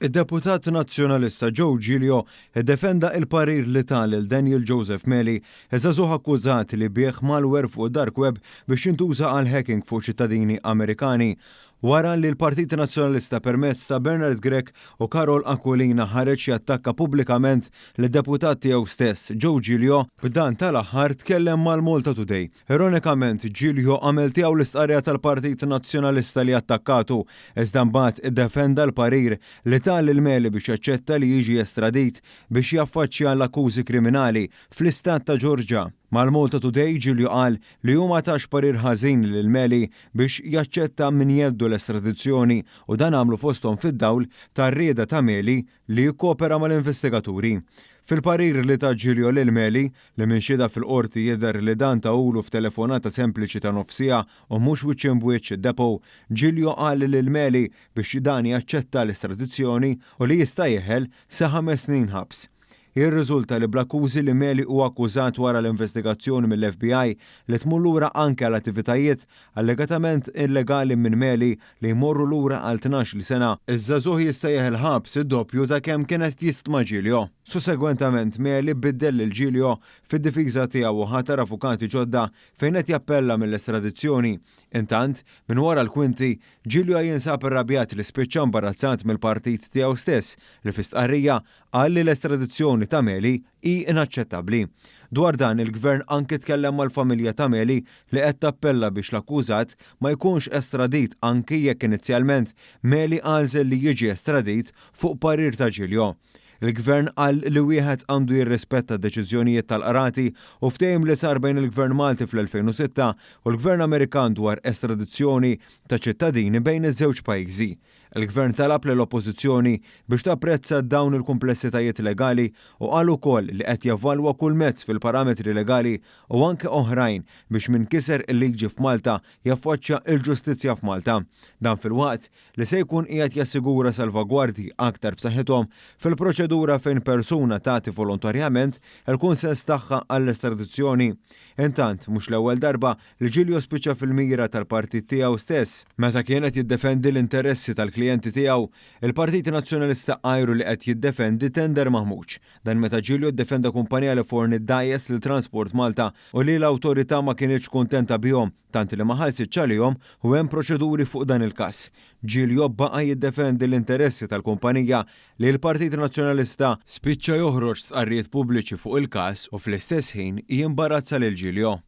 Id-deputat Nazzjonalista Joe Giglio iddefenda il-parir li ta lil Daniel Joseph Meli, iż-żagħżugħ akkużat li biegħ malware fuq id-dark web biex jintuża għal hacking fuq ċittadini Amerikani. Wara li l-Partit Nazzjonalista permezz ta' Bernard Grech u Karol Aquilina ħareġ jattakka pubblikament lid-deputat tiegħu stess, Joe Giglio, b'dan tal-aħħar tkellem mal-Malta Today. Ironikament, Giglio għamel tiegħu l-istqarrija tal-Partit Nazzjonalista li attakkatu, iżda mbagħad iddefenda l-parir li ta lil Meli biex jaċċetta li jiġi estradit biex jaffaċċja l-akkużi kriminali fl-istat ta' Georgia. Mal-Malta Today, Giglio qal li hu ma tax parir ħażin lil Meli biex jaċċetta minn jeddu l-estradizzjoni u dan għamlu fosthom fid-dawl tar-rieda ta' Meli li jikkopera mal-investigaturi. Fil-parir li ta Giglio lil Meli, li minn xhieda fil-qorti jidher li dan tahulu f'telefonata sempliċi ta' nofs siegħa u mhux wiċċ imbwiċċ id-depot, Giglio qal lil Meli biex dan jaċċetta l-estradizzjoni u li jista' jeħel sa 5 snin ħabs. Jirriżulta li bl-akkużi li Meli huwa akkużat wara l-investigazzjoni mill-FBI li tmur lura anke għal attivitajiet allegatament illegali minn Meli li jmorru lura għal 12 sena, iż-żagħżugħ jista' jeħel ħabs id-doppju ta' kemm kienet jistma Giglio. Sussegwentament, Meli biddel lil Giglio fid-difiża tiegħu u ħatar avukati ġodda fejn qed jappella mill-estradizzjoni. Intant, minn wara l-kwinti, Giglio jinsab irrabjat li spiċċa imbarazzat mill-partit tiegħu stess li fi stqarrija qal li l-estradizzjoni ta' Meli hi inaċċettabbli. Dwar dan, il-gvern anki tkellem mal-familja ta' Meli li qed tappella biex l-akkużat ma jkunx estradit anki jekk inizjalment Meli għażel li jiġi estradit fuq parir ta' Giglio. Il-gvern qal li wieħed għandu jirrispetta deċiżjonijiet tal-qrati u ftehim li sar bejn il-Gvern Malti fl-2006 u l-Gvern Amerikan dwar estradizzjoni ta' ċittadini bejn iż-żewġ pajjiżi. Il-Gvern talab l-Oppożizzjoni biex tapprezza dawn il-kumplessitajiet legali u qal ukoll li qed jevalwa kull mezz fil-parametri legali u anke oħrajn biex min kiser il-liġi f'Malta jaffaċċja il-ġustizzja f'Malta. Dan filwaqt li se jkun qiegħed jassigura salvagwardji aktar b'saħħithom fil-proċedura fejn persuna tagħti volontarjament il-kunsens tagħha għall-estradizzjoni. Intant, mhux l-ewwel darba li Giglio spiċċa fil-mira tal-partit tiegħu stess. Meta kienet jiddefendi l-interessi tal-klijenti tiegħu, il-Partit Nazzjonalista għajru li qed jiddefendi tender maħmuġ. Dan meta Giglio ddefenda kumpanija li forniet dgħajjes lil Transport Malta u li l-awtorità ma kinitx kuntenta bihom, tant li ma ħallsitx għalihom u hemm proċeduri fuq dan il-każ. Giglio baqa' jiddefendi l-interessi tal-kumpanija li l-Partit Nazzjonalista spiċċa joħroġ stqarrijiet pubbliċi fuq il-każ u fl-istess ħin jimbarazza lil Giglio.